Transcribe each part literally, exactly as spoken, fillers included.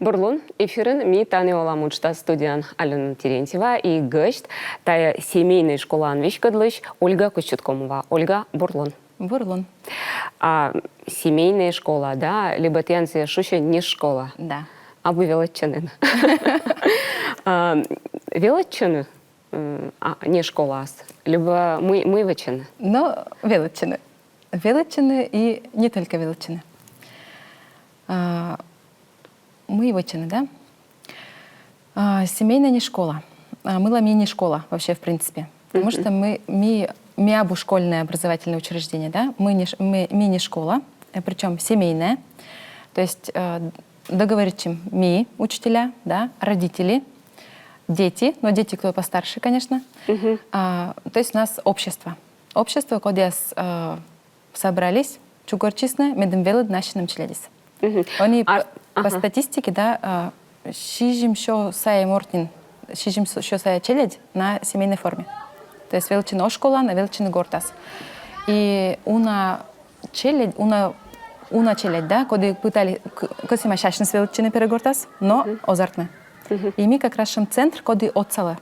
Бур лун. Эфирын «Ми тані олам» уджтас, студияын Алёна Терентьева и гӧсьт — тайӧ семейнӧй школаӧн веськӧдлысь Ольга Костюткомова. Ольга, бур лун. Бур лун. А, семейная школа, да? Либӧ тіян сійӧ шусьӧ не школа? Да. Абу велӧдчӧны? А, велӧдчӧны, м, а, не школаас? Либӧ мый, мый вӧчӧны? Но велӧдчӧны. Велӧдчӧны и не только велӧдчӧны. А, мый вӧчӧны, да? А, семейная не школа. А, мыйла ми не школа вообще, в принципе. Потому что ми, ми, ми абу школьное образовательное учреждение, да? Ми не, ш- ми, ми не школа, причем семейная. То есть э, договоритчим ми, учителя, да, родители, дети, но дети, кто постарше, конечно. А, то есть у нас общество. Общество, кодъяс э, собрались, чукӧртчисны, медым велӧдны ассьыным челядьсӧ. Мгм. Они ар- по, по статистике, да, а, сизим сё сайӧ морт нин, сизим сё сайӧ челядь на семейной форме. То есть велӧдчӧны оз школаын, а велӧдчӧны гортас. И уна челядь, уна, уна челядь, да, коді пытали, к- кӧсйӧма ассьыныс велӧдчыны перегортас, но оз артмы. И ми как раз сэтшӧм центр, коді отсалӧ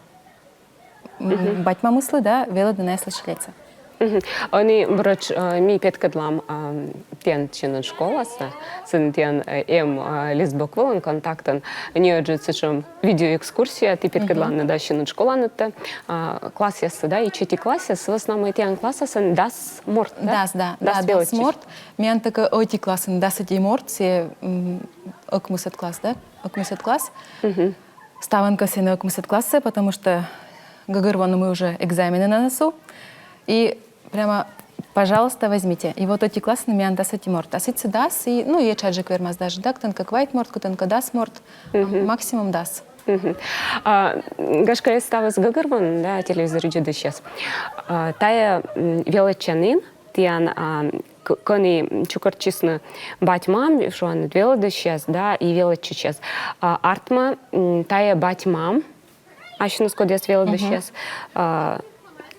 м, бать-мамыслы, да, велӧдны найӧс челядьсӧ. Мгм. Ӧні, короче, э, ми петкӧдлам, ам, тіян синод школасӧ, сэн тіян э, эм э, лист бок вылын, контактын, неыджыд сэтшӧм видеоэкскурсия, ті петкӧдланныд да синод школанытӧ, а, классъяссӧ, да, ичӧтик классъяссӧ, в основном тіян классъясын дас морт, да? Дас, да, дас велӧдчысь морт. Миян тӧкӧ ӧти классын дас ӧти морт, сійӧ м, ӧкмысӧд класс, да? Ӧкмысӧд класс. Ставӧн кӧсйӧны ӧкмысӧд классӧ, потому что гӧгӧрвоӧны, мый уже экзамены на носу. И прямо, пожалуйста, возьмите. И вот ӧти классын миян дас ӧти морт. А сэтшӧм дас, и, ну, и этшаджык вермас даже, да, кытӧнкӧ квайт морт, кытӧнкӧ дас морт, максимум дас. Мгм. А, гашкӧ, ставыс гӧгӧрвоӧны, да, телевизор видзӧдысьяс. А, тайӧ м, велӧдчанін тіян а, к- кӧні чукӧртчисны бать-мам, шуам, велӧдысьяс, да, и велӧдчысьяс. А, артмӧ, м, тайӧ бать-мам ассьыныс, кодъяс велӧдысьяс, а,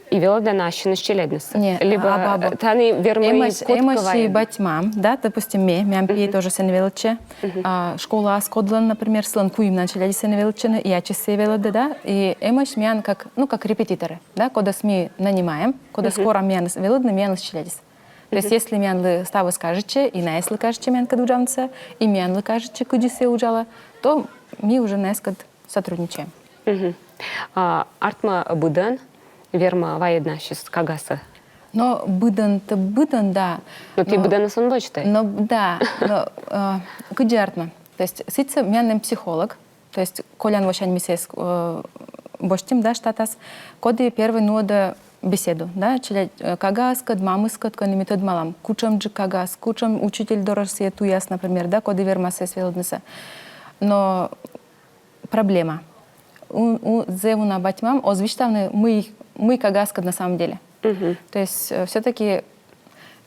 и велӧдӧны ассьыныс челядьнысӧ. Не, либӧ абу, абу. Тані вермӧ и кодкӧ вайӧны. Эмӧсь и бать-мам, да, допустим, ме, миян пи тоже сэн велӧдчӧ. А, школаас кодлӧн, например, сылӧн куимнан челядьыс сэн велӧдчӧны, и ачыс сійӧ велӧдӧ, да, и эмӧсь миян как, ну, как репетиторы, да, кодӧс ми нанимаем, кодӧс корам миянлы велӧдны, миянлысь челядьыс. То есть, если миянлы ставыс кажитчӧ, и найӧслы кажитчӧ миянкӧд уджавнысӧ, и миянлы кажитчӧ, кыдзи сійӧ уджалӧ, то ми уже найӧскӧд сотрудничаем. Мгм. А, артмӧ, быдӧн вермӧ вайӧдны ассьыс кагасӧ? Но быдӧн-то быдӧн, да. Но ті быдӧнӧс он водзті. Но да, но э, кыдзи артмӧ. То есть сэтшӧм миян эм психолог, то есть колян восянь ми сійӧс э, босьтім, да, штатас, коді первой нуӧдӧ беседу, да, челядь, э, кагаыскӧд, мамыскӧд, кӧні ми тӧдмалам, кутшӧмджык кагаыс, кутшӧм учитель дорӧ сійӧ туяс, например, да, коді вермас сійӧс велӧднысӧ. Но проблема. У, у, зэв уна бать-мам оз висьтавны, мый, мый кагаыскӧд на самом деле. То есть э, всё-таки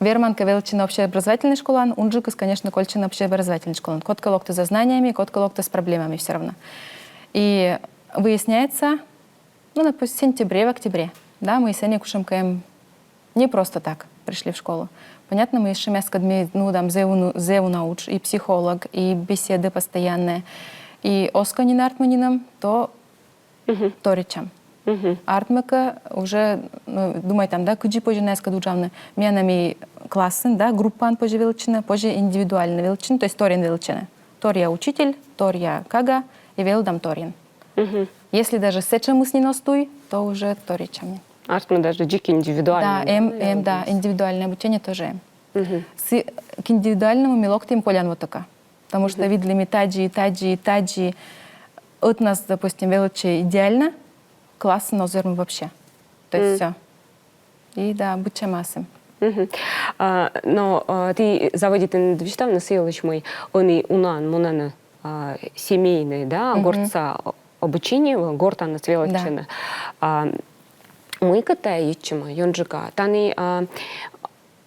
верман кӧ велӧдчыны общеобразовательнӧй школаын, унджыкыс, конечно, кольччӧны общеобразовательнӧй школаын. Кодкӧ локтӧ за знаниями, кодкӧ локтӧ с проблемами всё равно. И выясняется, ну, допустим, в сентябре, в октябре, да, мый сэні кутшӧмкӧ эм не просто так пришли в школу. Понятно, мый ещӧ миян, кӧні ми нуӧдам зэв уна, зэв уна удж, и психолог, и беседы постоянные, и оз кӧ нин артмы нинӧм, то торйӧдчам. Артмӧ кӧ, уже, ну, думайтам, да, кыдзи позьӧ найӧскӧд уджавны. Миян эм и классын, да, группаын позьӧ велӧдчыны, позьӧ индивидуально велӧдчыны, то есть торйӧн велӧдчыны. Торъя учитель, торъя кага, и велӧдам торйӧн. Если даже сэтшӧмыс нин оз туй, то уже торйӧдчам нин. Артмӧ даже дзик индивидуальнӧй. Да, эм, эм, да, индивидуальное обучение тоже эм. Сы-, к индивидуальному ми локтім колян во тӧкӧ. Потому что видлім и тадзи, и тадзи, и тадзи. Ӧтнас, допустим, велӧдчӧ идеально, классын оз вермы вообще. То есть всё. И да, быдсямаыс эм. А, но а, ті заводитінныд висьтавны сы йылысь, мый ӧні унаӧн мунӧны а, семейнӧй, да, гортса обучение, гортаныс велӧдчӧны. А, мыйкӧ тайӧ йитчӧма ёнджыка? Тані а,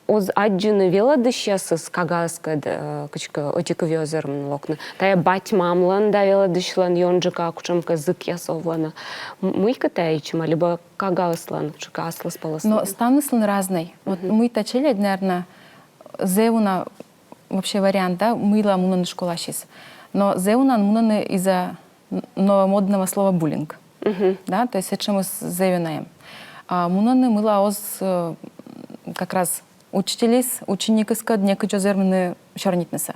оз аддзыны велӧдысьясыс кагаыскӧд, э, кыдзкӧ ӧти-кӧ, вӧзйӧм локны. Тайӧ бать-мамлӧн да велӧдысьлӧн ёнджыка кутшӧмкӧ зыкъяс овлӧны. М-, мыйкӧ тайӧ йитчӧма, либӧ кагаыслӧн кутшӧмкӧ аслыспӧлӧслӧн? Но ставныслӧн разнӧй. Вот мыйта челядь, наверно, зэв уна вообще вариант, да, мыйла мунӧны школасьыс. Но зэв унаӧн мунӧны из-за н-, новомодного слова буллинг. Да, то есть сэтшӧмыс зэв ёна эм. А мунӧны, мыйла оз, э, как раз учительыс ученикыскӧд некыдз оз вермыны сёрнитнысӧ.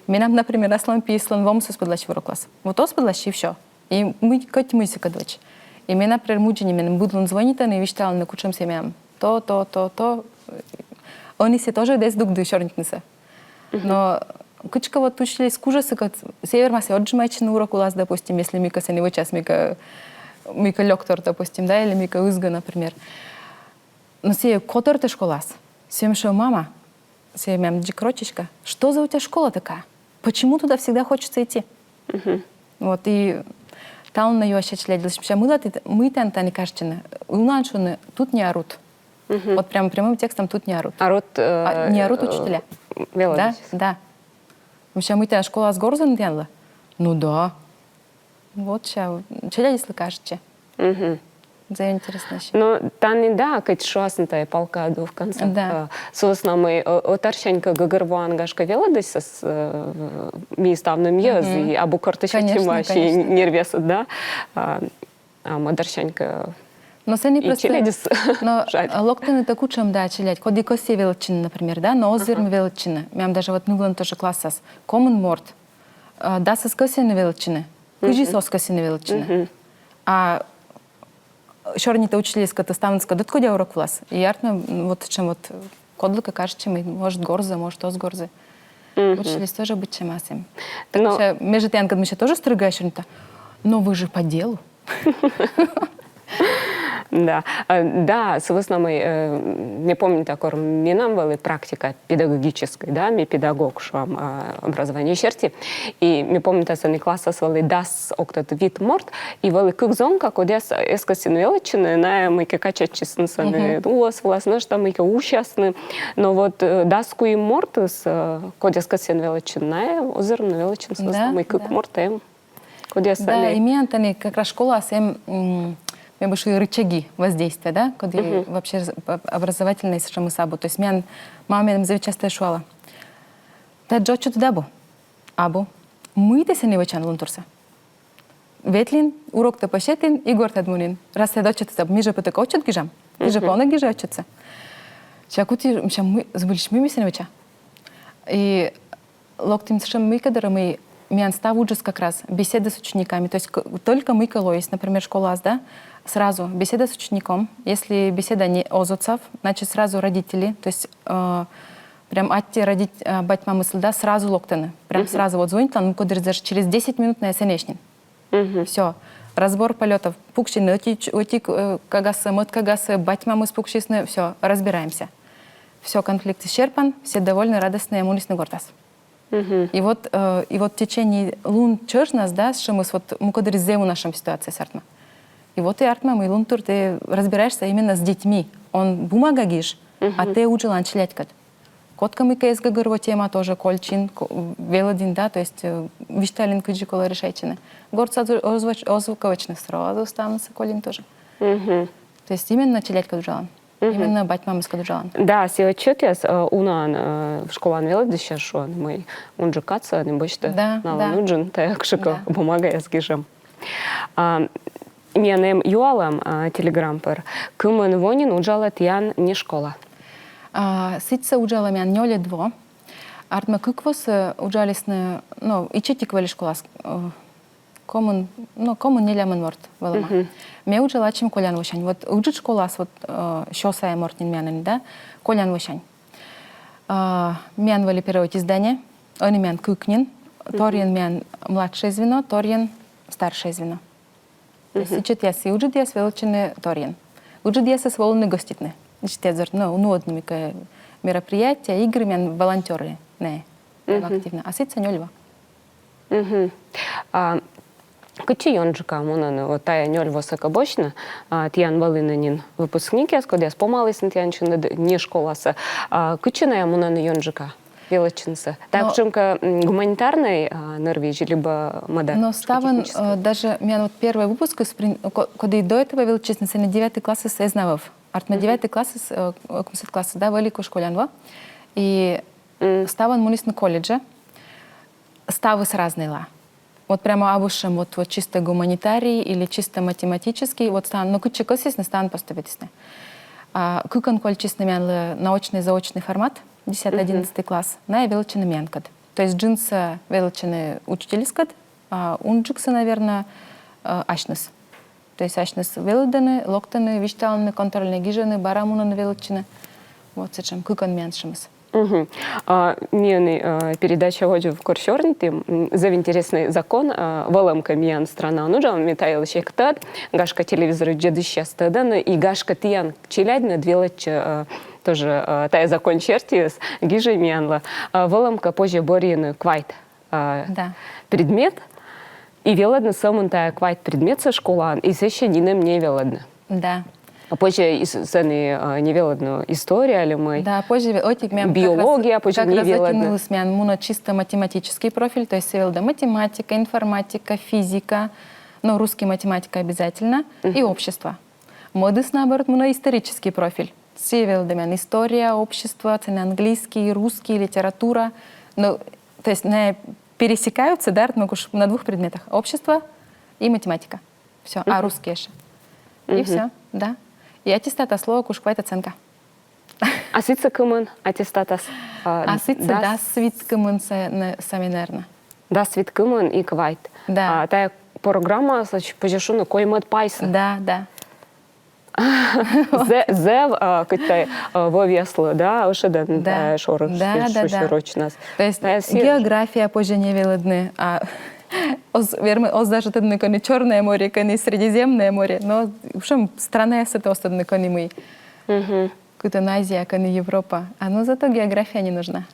Менам, например, аслам пиыслӧн вомсӧ оз пӧдлассьы уроклас. Вот оз пӧдлассьы, и всё. И мый, кӧть мый сыкӧд вӧч. И ме, например, мудзи нин, мен быд лун звонитӧны и висьталӧны, кутшӧм сійӧ менам. То, то, то, то. Ӧні сійӧ тоже эз дугды сёрнитнысӧ. Но кыдзкӧ вот учительыс кужӧ сыкӧд, сійӧ вермас и отжимайтчыны урок вылас, допустим, если мыйкӧ сэні вӧчас, мыйкӧ, мыйкӧ лёктор, допустим, да, или мыйкӧ ызгӧ, например. Но сійӧ котӧртӧ школаас. Сійӧ мися: «Мама, — сійӧ менам дзик рочиськӧ, — что за у тебя школа такая? Почему туда всегда хочется идти?» Вот, и талун на юася челядьлысь, мися: «Мыйла тэ, мый тан тані кажитчӧны?» Унаӧн шуӧны: «Тут не орут». Вот прям прямым текстом: «Тут не орут». Орут, э, А, не орут э, учителя. Да, велӧдысьяс. Да. Мися: «Мый тан, школаас горзӧны тіянлы?» «Ну да». Вот ща челядьыслы кажитчӧ. Зэв интереснӧ ещё. Но тані, да, кыдз шуасны, тайӧ палка о двух концах. Да. Э, сы вӧсна мый, э, ӧтарсянь кӧ гӧгӧрвоан, гашкӧ, велӧдысьсӧ, э, ми ставным йӧз, и абу кӧртысь ачым, конечно, вообще, конечно, нервъясыд, да. А, а мӧдарсянь кӧ Но сэні и просто челядьыс но жаль. Локтӧны тэ кутшӧм, да, челядь, коді кӧсйӧ велӧдчыны, например, да, но оз вермы велӧдчыны. Мем даже вот нывлӧн тоже классас комын морт, э, дасыс кӧсйӧны велӧдчыны, кызьыс оз кӧсйыны велӧдчыны. А сёрнитӧ учительыскӧд, ставныскӧд ӧткодя урок вылас. И артмӧ, м, вот сэтшӧм вот, кодлыкӧ кажитчӧ, мый, может, горзӧ, может, оз горзы. Учительыс тоже быдсяма сэм. Так, но мися, ме жӧ тіянкӧд, мися, тоже строгӧя сёрнита. Но вы же по делу. Да. Э, да, сы вӧсна мый, э, ме помнита, кор менам вӧлі практика педагогическӧй, да, ме педагог, шуам, а, образование серти. И ме помнита, сэні классас вӧлі дас ӧктӧд вит морт, и вӧлі кык зонка, кодъяс эз кӧсйыны велӧдчыны, найӧ мыйкӧ качайтчисны сэні улӧс вылас, нӧшта мыйкӧ усясны. Но вот, э, дас куим мортыс, э, кодъяс кӧсйӧны велӧдчыны, найӧ оз вермыны велӧдчыны, сы вӧсна мый кык морт эм. Кодъяс... Да, и миян тані как раз школаас эм, м, ме бы шуи, рычаги воздействия, да, коді вообще з-, об-, образовательнӧй сэтшӧмыс абу. То есть миян мама меным зэв частӧ шуалӧ: «Тайӧ жӧ отчётыд абу?» «Абу». «Мый тэ сэні вӧчан лунтурсӧ?» «Ветлін, уроктӧ пӧ сетін и гортад мунін. Раз тайӧ отчётыд абу». «Ми жӧ пӧ тэкӧд отчёт гижам. Тэ жӧ пӧ онӧ гижӧй отчётсӧ». Ся куті, мися, мый, збыльысь мый ме сэні вӧча. И локтім сэтшӧм мыйкӧ дорӧ, мый миян став уджыс как раз беседа с учениками. То есть к-, только мыйкӧ лоис, например, школаас, да, сразу беседа с учеником. Если беседа не оз отсав, значит, сразу родители, то есть, э, прям аттьӧ родить-, э, бать-мамыслы, да, сразу локтӧны. Прям сразу вот звонитлан, ну, кодыр даже через десять минут найӧ сэні эшнин. Всё. Разбор полётов. Пуксьыны ӧти ч-, ӧти к-, э, кагасӧ, мӧд кагасӧ, бать-мамыс пуксисны, всё, разбираемся. Всё, конфликтыс серпан, все довольны, радостные, мунісны гортас. И вот, э, и вот в течение лун чӧжнас, да, сэтшӧмыс вот мукӧддырйи зэв уна сэтшӧм ситуацияяс артмӧ. И вот и артмӧ, мый лунтыр тэ разбираешься именно с детьми. Он бумага гиж, а тэ уджалан челядькӧд. Кодкӧ мыйкӧ эз гӧгӧрво тема, тоже кольччин, ко-, велӧдін, да, то есть, э, висьталін, кыдзи колӧ решайтчыны. Гортсӧ оз-, оз-, оз кӧ вӧчны, сразу ставнысӧ колин тоже. То есть именно челядькӧд уджалан. Именно бать-мамыскӧд уджалан. Да, сійӧ отчётъяс, э, унаӧн, э, школаын велӧдысьяс шуӧны, мый унджык кадсӧ ӧні босьтӧ налӧн уджын тайӧ кутшӧмкӧ бумагаяс гижӧм. А, миян эм юалӧм, а, телеграм пыр. Кымын во нин уджалӧ тіян нин школа? А, сідзсӧ уджалӧ миян нёльӧд во. Артмӧ, кык восӧ уджалісны, ну, ичӧтик вӧлі школаас, э, комын, ну, комын нелямын морт вӧлӧма. Ме уджала ачым колян восянь. Вот ыджыд школаас, вот, э, сё сайӧ морт нин миян ӧні, да, колян восянь. А, миян вӧлі первой ӧти здание, ӧні миян кык нин, торйӧн миян младшее звено, торйӧн старшее звено. То есть ичӧтъяс и ыджыдъяс велӧдчӧны торйӧн. Ыджыдъясӧс волӧны гӧститны. Ичӧтъяс дерт, ну, нуӧдны мыйкӧ мероприятие, игры, миян волонтёры, нэ, активно. А сідзсӧ нёль во. А кытчӧ ёнджыка мунӧны, вот тайӧ нёль восӧ кӧ босьтны, а, тіян вӧліны нин выпускникъяс, кодъяс помалісны тіян сьывны нин школасӧ. А кытчӧ найӧ мунӧны ёнджыка велӧдчынысӧ? Тайӧ кутшӧмкӧ, м, гуманитарнӧй, а, нырвизь либӧ мӧдар? Но ставӧн, э, даже миян вот первый выпускыс, ко-, коді до этого велӧдчисны, сэні девятый классыс эз на вӧв. Артмӧ, девятый классыс, э, ӧкмысӧд классыс, да, вӧлі кыдз колян во. И ставӧн мунісны колледжӧ. Ставыс разнӧйла. Вот прямо абу шуӧм, вот, вот чисто гуманитарий или чисто математический, вот ставӧн, но кытчӧ кӧсйисны, ставӧн поступитісны. А кыкӧн кольччисны миянлы научнӧй-заочнӧй формат, десятый-одиннадцатый класс, найӧ велӧдчӧны миянкӧд. То есть джынсӧ велӧдчӧны учительыскӧд, а унджыксӧ, наверно, э, асьныс. То есть асьныс велӧдӧны, локтӧны, висьталӧны, контрольнӧй гижӧны, бара мунӧны велӧдчыны. Вот сэтшӧм, кыкӧн миян сэтшӧмыс. Мгм. А, ми ӧні, а, передача водзӧ кор сёрнитім, м, зэв интереснӧй закон, а, вӧлӧмкӧ, миян странаын уджалӧ, ме та йылысь эг тӧд, гашкӧ, телевизор видзӧдысьяс тӧдӧны, и гашкӧ, тіян челядьныд велӧдчӧ, а, тоже, а, тайӧ закон серти, гижӧй миянлы, а, вӧлӧмкӧ, позьӧ бӧрйыны квайт, а, предмет, и велӧдны сӧмын тайӧ квайт предметсӧ школаын, и сэсся нинӧм не велӧдны. Да. А позьӧ и с-, сэні, а, не велӧдны история али мый. Да, позьӧ ве-, ӧтик мем как раз, биология, позьӧ как не раз ӧти велӧдны. Нылыс миян мунӧ чисто математический профиль, то есть сійӧ велӧдӧ математика, информатика, физика, но русский, математика обязательно, и общество. Мӧдыс, наоборот, мунӧ исторический профиль. Сійӧ велӧдӧ миян история, общество, сэні английский, русский, литература. Ну, то есть найӧ пересекаются, да, но уж на двух предметах. Общество и математика. Всё, а русский ещё. И всё, да. И аттестатас лоӧ куш квайт оценка. А сідзсӧ кымын аттестатас? А, а сідзсӧ дас вит кымын сэ-, нэ-, сами, наверно. Дас вит кымын и квайт. Да. А тайӧ программа, значит, позьӧ шуны, коймӧд пайсӧ. Да, да. Зэ-, зэв, а, кыдз тай, а, вӧвъяслы, да, ӧшӧдӧны, да, тайӧ шорысь, да, да, шусьӧ рочнас. То есть география позьӧ не велӧдны, а, оз вермы, оз даже тӧдны, кӧні Чёрное море, кӧні Средиземное море. Но, в общем, страна, если ты оз тӧдны, кӧні мый. Мгм. Кытӧн Азия, кӧні Европа. А, ну, зато география не нужна.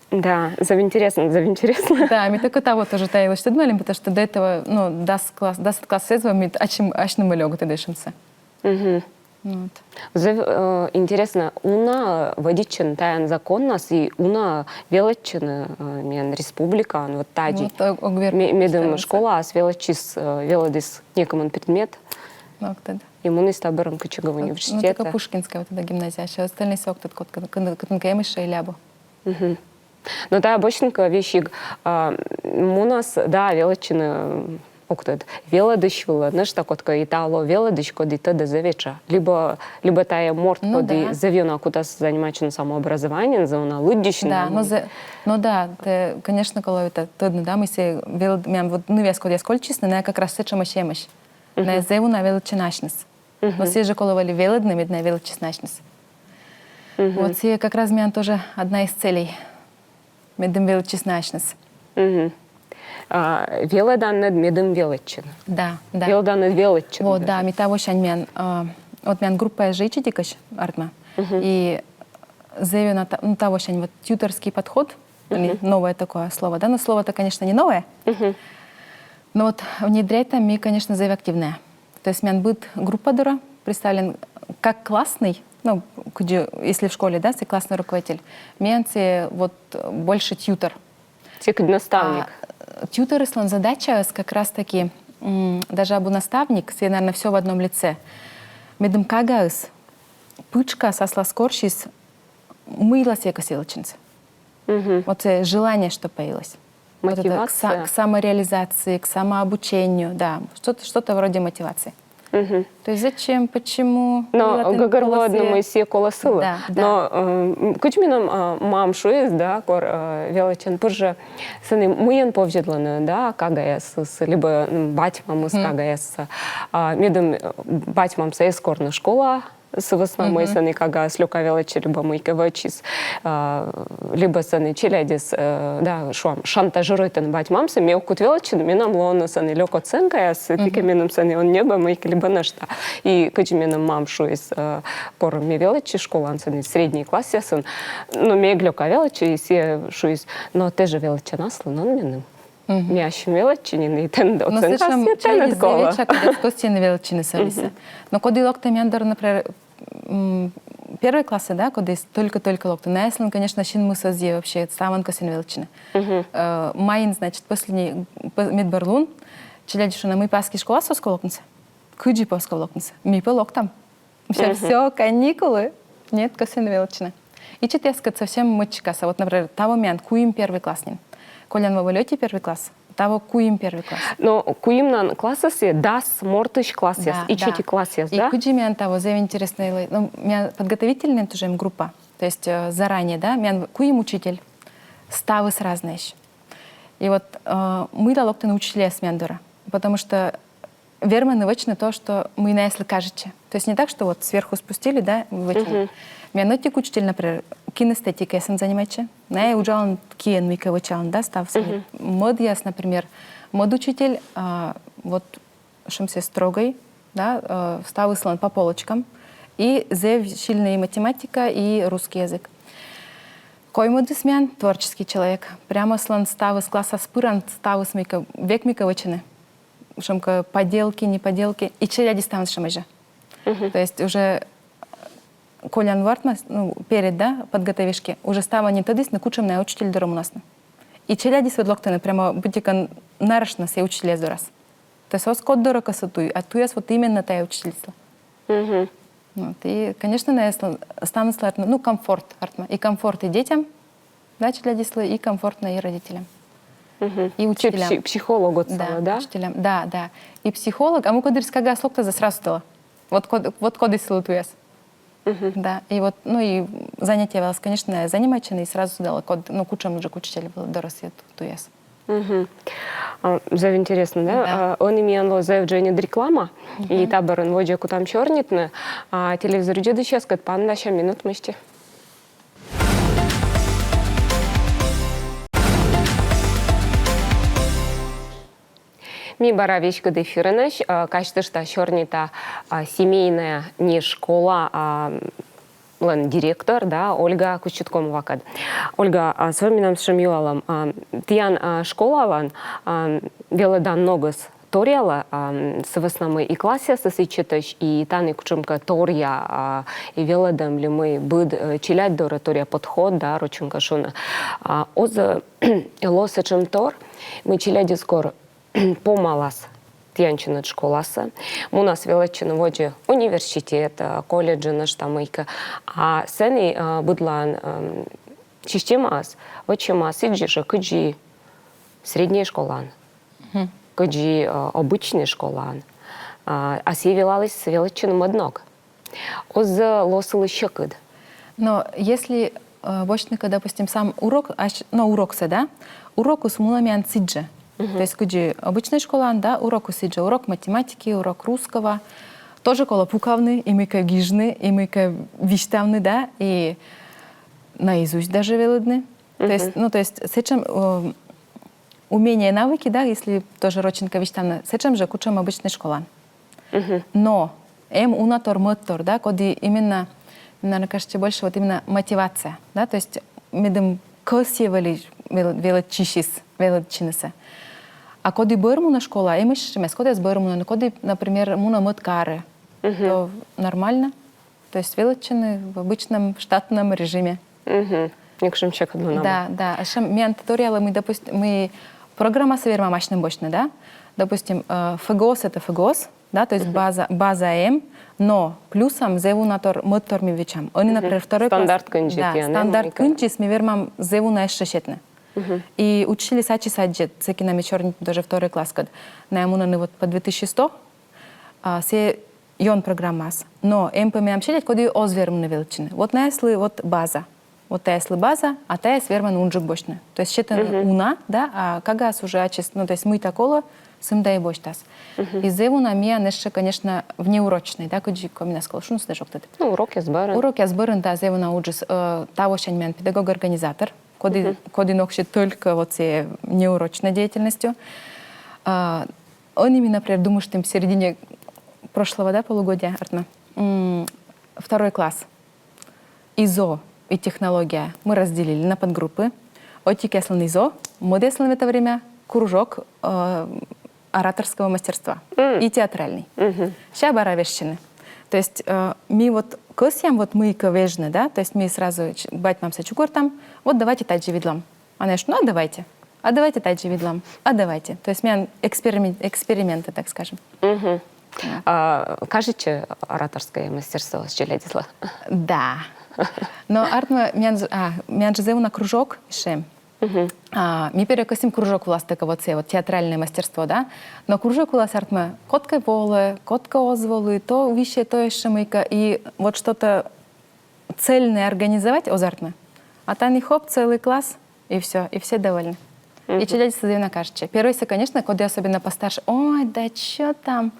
Да, зэв интереснӧ, зэв интереснӧ. Да, ми только того тоже та йылысь тӧдмалім, потому что до этого, ну, дас класс, дас класс сэзва ми ачым, асьным вӧлі ог тӧдӧй сэтшӧмсӧ. Мгм. Вот. Зэв, э, интереснӧ, уна вӧдитчӧны тайӧ законнас и уна велӧдчӧны, э, миян республикаын, вот тадзи. Вот, ог-, ог вермы. Ме-, медым школаас велӧдчис, э, велӧдіс некымын предмет. Ну, ог тӧд. И муніс та бӧрын кытчӧкӧ университетӧ. Ну, только Пушкинская вот эта гимназия, а всё остальное сійӧ ог тӧд, кытӧн, кытӧн, кытӧн кӧ эмӧсь, шуӧ, либӧ. Мгм. Но тайӧ босьтын кӧ весиг, а, мунас, да, велӧдчыны, ог тӧд, велӧдысь вылӧ, нӧшта кодкӧ, и тайӧ лоӧ велӧдысь, коді тӧдӧ зэв этша. Либӧ, либӧ тайӧ морт, ну, коді, да, зэв ёна кутас заниматчыны самообразованиеӧн, зэв ёна лыддьысьӧны. Да, но зэ-, ну да, тэ, конечно, колӧ это тӧдны, да, мый сійӧ велӧд-, мем вот нывъяс, кодъяс кольччисны, найӧ как раз сэтшӧмӧсь эмӧсь. Мгм. Найӧ зэв уна велӧдчӧны асьныс. Мгм. Но сійӧ жӧ колӧ вӧлі велӧдны, мед найӧ велӧдчисны асьныс. Мгм. Вот сійӧ как раз миян тоже одна из целей. Медым велӧдчисны асьныс. Мгм. А, велӧданныд медым велӧдчыны. Да, да. Велӧданныд велӧдчыны. Вот, да, ми тавосянь миян, а, вот миян группаяс жӧ ичӧтикӧсь артмӧ. Мгм. И зэв ёна та-, ну, тавосянь вот тьюторский подход, али новое такое слово, да? Но слово-то, конечно, не новое. Мгм. Но вот внедрять-то ми, конечно, зэв активнӧя. То есть миян быд группа дорӧ представлен как классный, ну, кыдзи, если в школе, да, сійӧ классный руководитель, миян сійӧ вот больше тьютор. Сійӧ кыдз наставник. А, тьюторыслӧн задачаыс как раз-таки, м, даже абу наставник, сійӧ, наверно, всё в одном лице. Медым кагаыс пытшкас аслас корсьыс, мыйла сійӧ кӧсйӧ велӧдчыны. Мгм. Вот сійӧ желание, чтоб появилось. Вот это к са-, мотивация. К самореализации, к самообучению, да. Что-то, что-то вроде мотивации. Мгм. То есть зачем, почему? Но гӧгӧрвоӧдны, мый сійӧ колӧ сылы. Да, да. Но, э, м, кыдз менам, а, мам шуис, да, кор, э, велӧдчан пыр жӧ, сэні мыйӧн повзьӧдлӧны, да, кагаясыс, либӧ, м, бать-мамыс кагаясыссӧ. А медым, э, бать-мамсӧ эз корны школаӧ, сы вӧсна мый сэні кагаыс лёка велӧдчӧ либӧ мыйкӧ вӧчис, а, либӧ сэні челядьыс, э, да, шуам, шантажируйтӧны бать-мамсӧ, ме ог кут велӧдчыны, менам лоӧны сэні лёк оценкаяс, сэки меным сэні он ньӧбӧ мыйкӧ либӧ нӧшта. И кыдз менам мам шуис, э, кор ме велӧдчи школаын сэні средней классъясын, но ме эг лёка велӧдчы, и сійӧ шуис: «Но тэ жӧ велӧдчан аслынад меным». Мгм. Ме ассьым велӧдчи нин, и тэныд оценкаыс, и тэныд колӧ. Челядьыс зэв этша, кодъяс кӧсйӧны велӧдчыны сэсся. Мгм. Но коді локтӧ миян дорӧ, например, м, первой классӧ, да, кодъяс только-только локтӧ, наяслӧн, конечно, синмыс ӧзйӧ вообще, ставӧн кӧсйӧны велӧдчыны. Мгм. Э, майын, значит, последний, п-, медбӧр лун, челядь шуӧны: «Мый пӧ аски школасӧ оз ков локнысӧ?» «Кыдзи пӧ оз ков локнысӧ? Ми пӧ локтам». Всё, всё, каникулы. Нет, кӧсйӧны велӧдчыны. Ичӧтъяскӧд совсем мӧдчигас. Вот, например, таво миян куим первый класс нин. Колян во вӧлі ӧти первый класс, таво куим первый класс. Но куимнан классъясыс дас мортысь классъяс, Да, ичӧтик да. классъяс, И да? Кыдзи миян таво зэв интереснӧй лои. Ну, миян подготовительный тоже группа. То есть э, заранее, да, миян куим учитель, ставыс разнӧйӧсь. И вот э, мыйла локтӧны учительяс миян дорӧ. Потому что вермӧны вӧчны то, что мый найӧслы кажитчӧ. То есть не так, что вот сверху спустили, да, вӧчны. Миян ӧтик учитель, например, кинестетикаясӧн занимайтчӧ. Найӧ уджалӧны киӧн, мыйкӧ вӧчалӧны, да, ставсӧ. Мӧдъяс, например, мӧд учитель, а, вот, шуам, сійӧ строгӧй, да, э, ставыс сылӧн по полочкам. И зэв сильнӧй и математика, и русский язык. Коймӧдыс миян творческий человек. Прямо сылӧн ставыс классас пыран, ставыс мыйкӧ, век мыйкӧ вӧчӧны. Шуам кӧ, поделки, не поделки. И челядьыс ставныс шуам жӧ. То есть уже колян во артмас, ну, перед, да, подготовишке, уже ставӧн нин тӧдісны, кутшӧм найӧ учитель дорӧ мунасны. И челядьыс вот локтӧны прямо быттьӧкӧ нарочно сійӧ учительяс дорас. То есть оз код дорӧ кӧсйы туй, а туйас вот именно тайӧ учительыслы. Вот. И, конечно, найӧ ставныслы артмӧ, ну, комфорт артмӧ. И комфорт и детям, да, челядьыслы, и комфортно и родителям. И Чи учителям. пси- психолог отсалӧ, да? Учителям. Да, да. И психолог, а мукӧддырйиыс кагас локтас да сразу тӧдӧ. Вот код, вот кодыс сылы туйас. Да, и вот, ну и занятие вылас, конечно, занимайтчӧны и сразу тӧдӧ, код, ну, кутшӧм уже учитель вылӧ дорас сійӧ туйас. А, зэв интереснӧ, да? Да. А, ӧні миян лоӧ зэв дженьыд реклама, и та бӧрын водзӧ кутам сёрнитны, а телевизор видзӧдысьяскӧд паныдасям минут мысти. Ми бара веськыд эфирынӧсь, а, казьтышта, сёрнита, а, «Семейная не школа», а, лӧн директор, да, Ольга Кучеткомовакӧд. Ольга, а, со менам сэтшӧм юалӧм. А, тіян, а, школалӧн, а, велӧдан ногыс торъялӧ, а, сы вӧсна мый и классъясыс ичӧтӧсь, и тані кутшӧмкӧ торъя, а, и велӧдӧм ли мый быд, э, челядь дорӧ торъя подход, да, рочӧн кӧ шуны. А, оз-ӧ ло сэтшӧмтор, мый челядьыс кор помалас тіянсьыныд школасӧ, мунас велӧдчыны водзӧ университетӧ, колледжӧ, нӧшта мыйкӧ. А сэні, э, быдлаын, эм, системаыс вӧчӧма сідзи жӧ, кыдзи среднӧй школаын, кыдзи, э, обычнӧй школаын. А, а сійӧ велаліс велӧдчыны мӧд ног. Оз-ӧ ло сылы сьӧкыд? Но если э, босьтны кӧ, допустим, сам урок, ась-, но уроксӧ, да, урокыс мунӧ миян сідзи жӧ. То есть кыдзи обычнӧй школаын, да, урокыс сідзи жӧ, урок математики, урок русского. Тоже колӧ пукавны, и мыйкӧ гижны, и мыйкӧ висьтавны, да, и наизусть даже велӧдны. То есть, ну, то есть сэтшӧм, э, умения, навыки, да, если тоже рочӧн кӧ висьтавны, сэтшӧм жӧ, кутшӧм обычнӧй школаын. Но эм уна тор, мӧд тор, да, коді именно, мне кажется, больше вот именно мотивация, да, то есть медым кӧсйӧ вӧлі велӧ-, велӧдчысьыс велӧдчынысӧ. А коді бӧр мунӧ школаӧ, эмӧсь сэтшӧмъяс, кодъяс бӧр мунӧны, коді, например, мунӧ мӧд карӧ, то нормально. То есть велӧдчыны в обычном штатном режиме. Мгм. Некутшӧм сьӧкыд нин абу. Да, да. А сэтшӧм миян торъялӧ, мый, допустим, мый программасӧ вермам асьным босьтны, да? Допустим, э, ФГОС — это ФГОС, да, то есть база, база эм, но плюсом зэв уна тор, мӧд тор ми вӧчам. Ӧні, например, второй класс. Стандарт кындзи. Да, Тіян эм, стандарт мыйкӧ. Кындзис ми вермам зэв уна ещӧ сетны. И учительыс ачыс аддзӧ, сэки на ми сёрнитім тоже второй класскӧд. Найӧ мунӧны вот по две тысячи сто, а, сійӧ ён программаас. Но эм пӧ миян челядь, коді оз вермыны велӧдчыны. Вот найӧслы вот база. Вот тайӧслы база, а тайӧс вермӧны унджык босьтны. То есть сетӧны уна, да, а кагас уже ачыс, ну, то есть мыйта колӧ, сымда и босьтас. И зэв уна миян ещӧ, конечно, внеурочнӧй, да, кыдзи комиӧнас колӧ шуны, сідз жӧ, ӧктыд. Ну, урокъяс бӧрын. Урокъяс бӧрын, да, зэв уна уджыс. Э, тавосянь миян педагог-организатор, коді, коді ноксьӧ только вот сійӧ внеурочной деятельностью. А, ӧні ми, например, думыштім в середине прошлого, да, полугодия, артмӧ, м, второй класс. ИЗО и технология мы разделили на подгруппы. Ӧтикъяслӧн ИЗО, мӧдъяслӧн в это время кружок, э, ораторского мастерства и театральный. Сэсся бара вежсьӧны. То есть э, ми вот кӧсъям вот мыйкӧ вежны, да, то есть ми сразу ч-, бать-мамсӧ чукӧртам, вот давайте тадзи видлам. А найӧ шуӧны, ну, а давайте. А давайте тадзи видлам. А давайте. То есть миян эксперимент, эксперименты, так скажем. А кажитчӧ ораторскӧй мастерствоыс челядьыслы? Да. Но артмӧ, миян жӧ, а, миян жӧ зэв уна кружок ещё. А, ми первой кӧсйим кружок вылас только вот сійӧ вот театральное мастерство, да? Но кружок вылас артмӧ, код кӧ волӧ, код кӧ оз волы, то висьӧ, то ещё мыйкӧ. И вот что-то цельное организовать оз артмы. А тані хоп, целый класс, и все, и все довольны. И челядьыс зэв ёна кажитчӧ. Первойсӧ, конечно, коді особенно постарше: «Ой, да чё там?»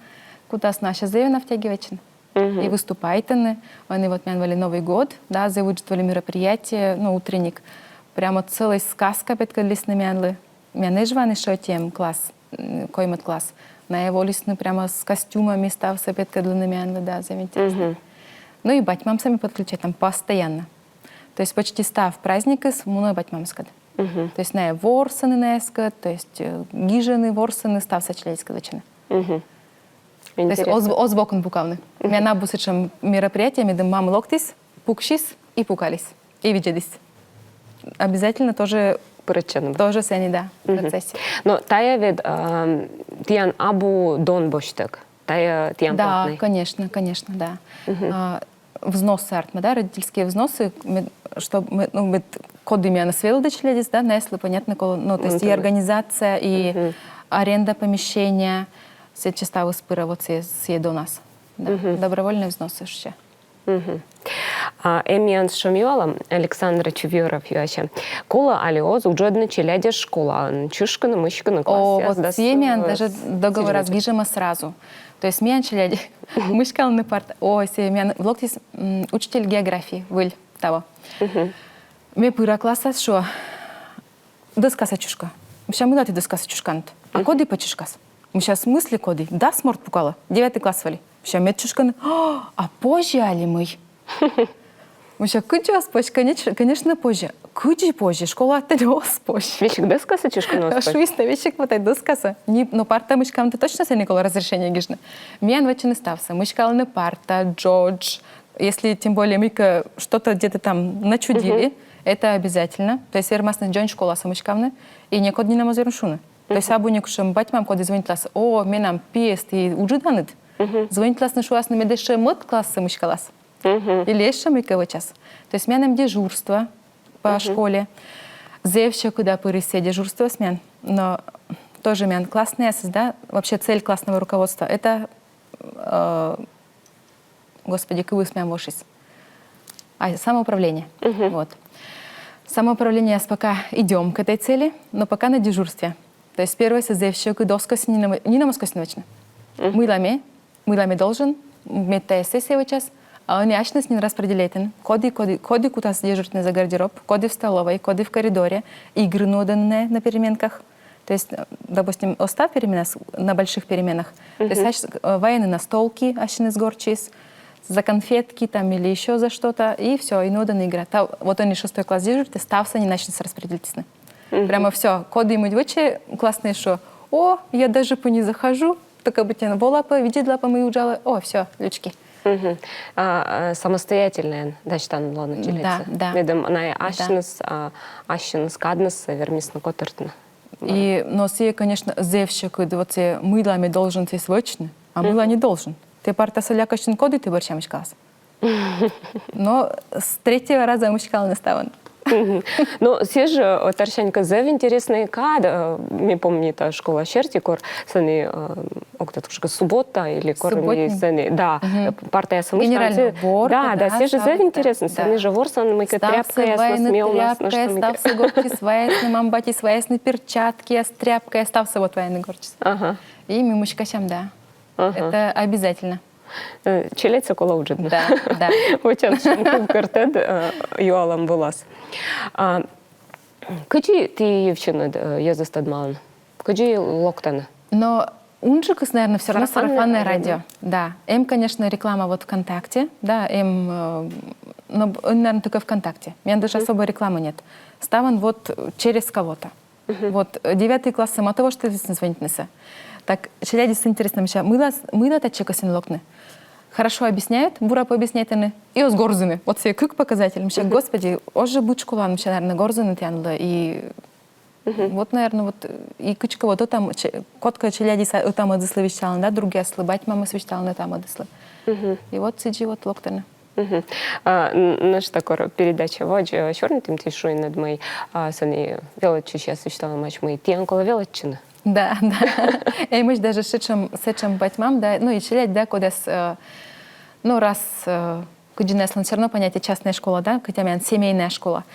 Кутас, но а щас зэв ёна втягивайтчӧны. И выступайтӧны. Ӧні вот миян вӧлі Новый год, да, зэв ыджыд вӧлі мероприятие, ну, утренник. Прямо целый сказка петкӧдлісны миянлы. Миян Эжваын ещё ӧти эм класс, м, коймӧд класс. Найӧ волісны прямо с костюмами, ставсӧ петкӧдлыны миянлы, да, зэв интереснӧ. Ну и бать-мамсӧ ми подключайтам постоянно. То есть почти став праздникыс мунӧ бать-мамыскӧд. То есть найӧ ворсӧны найӧскӧд, то есть, э, гижӧны, ворсӧны, ставсӧ челядьыскӧд вӧчӧны. То есть оз, оз бокын пукавны. Миян абу сэтшӧм мероприятие, медым мама локтіс, пуксис и пукаліс. И видзӧдіс. Обязательно тоже пырӧдчӧны. Тоже сэні, да, процессе. Но тайӧ ведь, эм, тіян абу дон босьттӧг. Тайӧ тіян платнӧй. Да, конечно, конечно, да. А, взносы артмӧ, да, родительские взносы, мед-, чтоб мед-, ну, мед-, коді миянӧс велӧдӧ челядьыс, да, найӧслы понятно колӧ, ну, то есть и организация, и аренда помещения, сэтчӧ ставыс пырӧ вот сійӧ, сійӧ донас. Да, добровольные взносы ещё. А, эм миян сэтшӧм юалӧм, Александр Чувьёров юасьӧ. Колӧ али оз уджӧдны челядьӧс школаын, чышкыны, мыськыны классъяс? О, вот сійӧ миян даже договорас гижӧма сразу. То есть миян челядь мыськалӧны парта. Ой, сійӧ миян локтіс, м, учитель географии, выль таво. Ме пыра классас, шуа: «Дӧскасӧ чышка». Мися, мыйла ті дӧскасӧ чышканныд? А коді пӧ чышкас? Мися, в смысле коді? Дас морт пукалӧ. Девятый класс вӧлі. Мися, мед чышкӧны. А позьӧ али мый? Мися, кыдзи оз позь, конеч-, конечно, позьӧ. Кыдзи позьӧ, школаын оз позь. Весиг дӧскасӧ чышкыны оз позь? Шуис на, весиг вот тай дӧскасӧ. Ни, но парта мыськавны точно сэні колӧ разрешение гижны. Миян вӧчӧны ставсӧ. Мыськалӧны парта, джодж. Если тем более мыйкӧ что-то где-то там начудили, это обязательно. То есть вермасны дзонь школасӧ мыськавны, и некод нинӧм оз вермы шуны. То есть абу некутшӧм бать-мам, коді звӧнитлас: «О, менам пиӧс ті уджӧданныд». Звӧнитласны, шуасны: «Мед ещё мӧд классӧ мыськалас». Или ещё мыйкӧ вӧчас. То есть миян эм дежурство по школе. Зэв сьӧкыда пырис сійӧ дежурствоыс миян. Но тоже миян классный асыс, да, вообще цель классного руководства — это, э, господи, кывйыс миян вошис. А, самоуправление. Вот. Самоуправлениеас пока идём к этой цели, но пока на дежурстве. То есть первойсӧ зэв сьӧкыд, оз кӧсйы нинӧм, нинӧм оз кӧсйы вӧчны. Мыйла ме, мыйла ме должен, мед тайӧ сессия вӧчас, а ӧні асьныс нин распределяйтӧны. Коді, коді, коді кутас дежуритны за гардероб, коді в столовой, коді в коридоре, игры нуӧдӧны на переменках. То есть, э, допустим, оз став переменас, на больших переменах. То есть, значит, э, вайӧны настолки асьныс гортсьыс, за конфетки там или ещё за что-то, и всё, и нуӧдӧны игра. Та, вот ӧні шестой класс дежуритӧ, ставсӧ нин асьныс распределитісны. Прямо всё, коді мый вӧчӧ, классный шуӧ: «О, я даже пӧ не захожу, только бы тэн вола пӧ, видзӧдла пӧ, мый уджалӧ, о, всё, лючки». А, а, самостоятельнӧйӧн дасьтанныд лоны челядьсӧ? Да, да. Медым найӧ асьныс, а, асьныс кадныс вермисны котыртны. И, но сійӧ, конечно, зэв сьӧкыд, вот сійӧ, мыйла ме должен сійӧс вӧчны, а мыйла не должен. Тэ партасӧ лякӧстчыны, коді тэ бӧрся мыськалас. Но с третьего раза мыськалӧны ставӧн. Но сійӧ жӧ, э, торсянь кӧ, зэв интереснӧй кад, э, ме помнита школа серти, кор сэні, э, ог тӧд, кутшӧмкӧ суббота или кор сэні, да, э, партаясӧ мыськалӧны. Генеральный уборка, да, да, сійӧ жӧ зэв интереснӧй, да. Сэні жӧ ворсӧны мыйкӧ тряпкаяс, мелнас, нӧшта мыйкӧ. Ставсӧ вайӧны тряпкаяс, ставсӧ гортсьыс вайӧсны, мам-батьыс вайӧсны перчаткияс, тряпкаяс, ставсӧ вот вайӧны гортсьыс. Ага. И ми мыськасям, да. Ага. Это обязательно. Э, челядьсӧ колӧ уджавны. Да, да. Вӧчам сэтшӧм кывкӧртӧд, э, юалӧм вылас. А кыдзи ті йывсьынныд, э, йӧзыс тӧдмалӧны? Кыдзи локтӧны? Но унджыкыс, наверное, всё равно сарафанное радио. Да. Эм, конечно, реклама вот ВКонтакте, да, эм, э, но, б-, наверное, только ВКонтакте. У меня даже особой рекламы нет. Ставӧн вот через кого-то. Вот, э, девятый классӧ мӧд во, что здесь звонитнысӧ. Так, челядьыс интереснӧ, мися, мыйла, мыйла татчӧ кӧсйӧны локны. Хорошо объясняют, бура пӧ объясняйтӧны, и оз горзыны. Вот сійӧ кык показатель, мися, господи, оз жӧ быд школаын, мися, наверное, горзыны тіянлы, и вот, наверное, вот, э, и кыдзкӧ вот ӧта-, че-, кодкӧ челядьыс ӧта-мӧдыслы висьталӧны, да, другъяслы, бать-мамыс висьталӧны ӧта-мӧдыслы. И вот сідзи вот локтӧны. Мгм. А, н-, нӧшта кор передача водз, э, сёрнитім, ті шуинныд, мый, а, сэні велӧдчысьяс висьталӧмаӧсь, мый тіян колӧ велӧдчыны. Да, да. Эмӧсь даже сэтшӧм, сэтшӧм бать-мам, да, ну и челядь, да, кодъяс, э, ну, раз, э, кыдзи наяслӧн всё равно понятие частная школа, да, хотя миян семейная школа.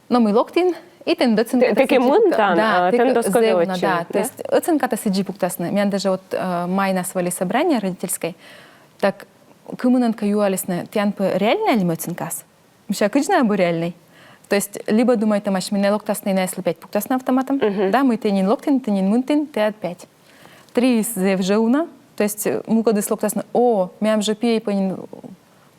Но мый локтін, и тэныд оценка... Тэ-, тэкӧ мынтан, да, а, тэныд оз кӧ велӧдчыны, да? То есть оценкатӧ сідзи пуктасны. Миян даже вот, э, майнас вӧлі собрание родительское, так кымынӧнкӧ юалісны: тіян пӧ реальнӧй али мый оценкаыс? Мися, кыдзи на абу реальнӧй. То есть либӧ думайтӧмаӧсь, мый найӧ локтасны, найӧслы пять пуктасны автоматом, да, мый тэ нин локтін, тэ нин мынтін, тіян пять. Три зэв жӧ уна, то есть, э, мукӧдыс локтасны: о, мем жӧ пиӧй пӧ нин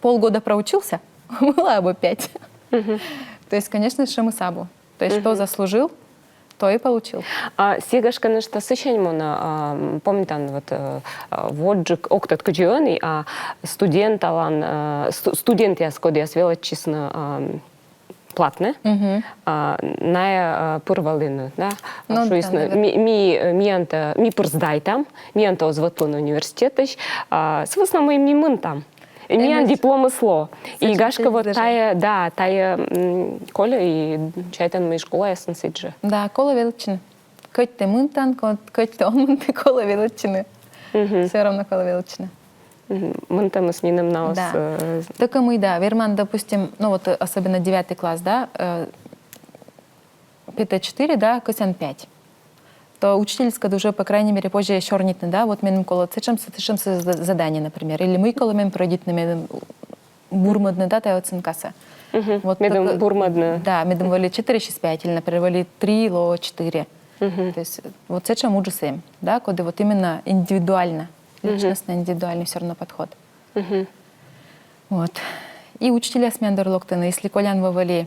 полгода проучился, мыйла абу пять. То есть, конечно, сэтшӧмыс абу. То есть, кто заслужил, то и получил. А сійӧ, гашкӧ, нӧшта сысянь мунӧ, а, м, помнитан, вот, э, а, водзджык, ог тӧд, кыдзи ӧні, а студенталан, э, сту-, студентъяс, кодъяс велӧдчисны, а, м, платнӧ, а, найӧ, а, пыр вӧліны, да? А, ну, шуисны, да, наверное. Ми, ми, э, миянтӧ, ми пыр сдайтам, миянтӧ оз вӧтлыны университетысь, а, сы вӧсна мый ми мынтам. И миян дипломыс лоӧ. И, гашкӧ, вот тайӧ, да, тайӧ, м, кольӧ, и чайтан, мый школаясын сідз жӧ. Да, колӧ велӧдчыны. Кӧть тэ мынтан, кӧть, кӧть тэ он мынты, колӧ велӧдчыны. Всё равно колӧ велӧдчыны. Мгм. Мынтӧмыс нинӧм налӧн, да, э, з- Только мый, да, верман, допустим, ну вот, э, особенно девятый класс, да, э, петӧ четыре, да, кӧсъян пять. То учительыскӧд уже, по крайней мере, позьӧ сёрнитны, да, вот меным колӧ сэтшӧмсӧ, сэтшӧмсӧ за-, задание, например, или мый колӧ мен прӧйдитны, медым бурмӧдны, да, тайӧ оценкасӧ. Мгм. Вот медым только бурмӧдны. Да, медым вӧлі четыре сизь пять, или, например, вӧлі три лоӧ четыре. Мгм. То есть вот сэтшӧм уджыс эм, да, коді вот именно индивидуально, личностно индивидуальный всё равно подход. Мгм. Вот. И учительяс миян дорӧ локтӧны, если колян во вӧлі,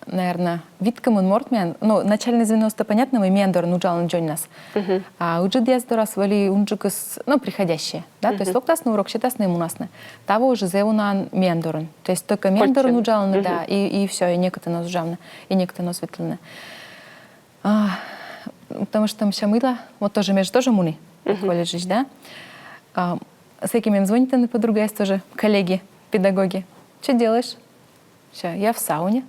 наверное, вит кымын морт миян, ну, начальнӧй звеноыс-то понятно, мый миян дорын уджалӧны дзоньнас. Мгм. А ыджыдъяс дорас вӧлі унджыкыс, ну, приходящие, да, то есть локтасны, урок сетасны и мунасны. Таво уже зэв унаӧн миян дорын. То есть только миян дорын уджалӧны, да, и, и всё, и некытӧн оз уджавны, и некытӧн оз ветлыны. А, потому что, мися, мыйла, вот тоже, ме жӧ тоже муні колледжысь, да. А, сэки мен звонитӧны подругаяс тоже, коллеги, педагоги. Чё делаешь? Ща, я в сауне.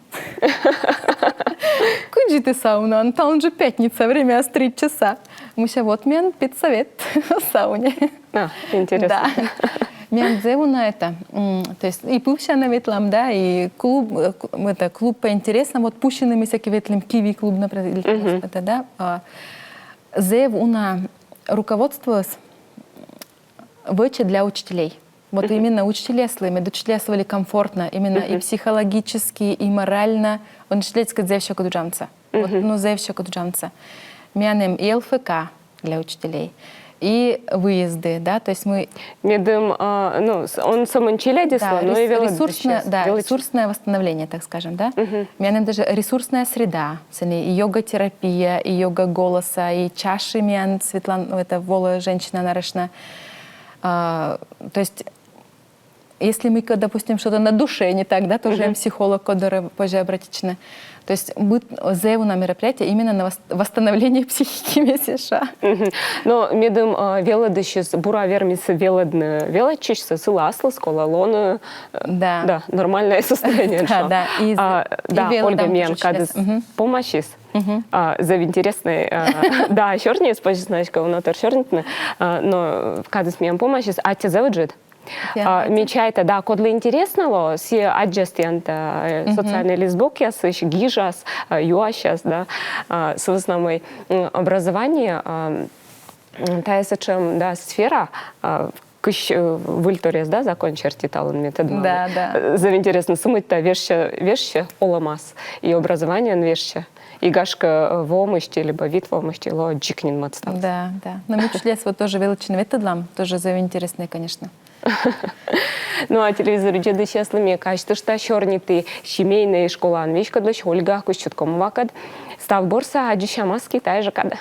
Кыдзи тэ саунаын? Талун жӧ пятница, время ас три часа. Мися, вот миян педсовет в сауне. А, интересно. Да. Миян зэв уна это, м, то есть и пывсяны ветлам, да, и клуб, э, к-, м, это, клуб по интересам, вот пусьыны ми сэки ветлім, Киви клуб, например, или там это, да. А, зэв уна руководствоыс вӧчӧ для учителей. Вот именно учительяслы, мед учительяслы вӧлі комфортно, именно и психологически, и морально. Он учительскӧд зэв сьӧкыд уджавнысӧ. Вот, ну, зэв сьӧкыд уджавнысӧ. Миян эм и ЛФК для учителей, и выезды, да, то есть мы... Медым, а, ну, с-, он сӧмын челядьыслы, да, но и рес-, велӧдысьяслы, да, велӧдысь-, ресурсное восстановление, так скажем, да. Миян эм даже ресурсная среда, сэні и йога-терапия, и йога голоса, и чаши миян Светлана, это, волӧ женщина, наверно. А, то есть если мыйкӧ, допустим, что-то на душе не так, да, тоже психолог, кодӧрӧ позьӧ обратитчыны. То есть быт-, зэв уна мероприятие именно на вос-, восстановление психики, мися. Но медым, а, велӧдысьыс бура вермис велӧдны велӧдчысьсӧ, сылы аслыс колӧ лоны, э, да, нормальное состояние. Да, да. И з-, а, и да, велӧдам Ольга, миян тоже кадыс помасис. А, зэв интереснӧй, а, да, сёрниыс, позьӧ, значит, уна тор сёрнитны, а, но кадыс миян помасис, аттьӧ зэв ыджыд. А, ме чайта, да, кодлы интереснӧ лоӧ, сійӧ аддзас тіянтӧ, э, социальнӧй лист бокъясысь, гижас, э, юасяс, да. А, сы вӧсна мый, м, образование, а, м, тайӧ сэтшӧм, да, сфера, а, кысь, э, выльторъяс, да, закон серти талун ме тӧдмалі. Да, да. Э, зэв интереснӧ, сы мында вежсьӧ, вежсьӧ олӧмас и образованиеӧн вежсьӧ. И гашкӧ, э, во мысти либӧ вит во мысти лоӧ дзик нин мӧд ставыс. Да, да. Но ми учительяс вот тоже велӧдчыны ветлӧдлам, тоже зэв интереснӧй, конечно. Ну, а телевизор видзӧдысьяслы ме казьтышта, сёрниті семейнӧй школаӧн веськӧдлысь Ольга Костюткомовакӧд. Став бурсӧ, аддзысям аски тайӧ жӧ кадӧ.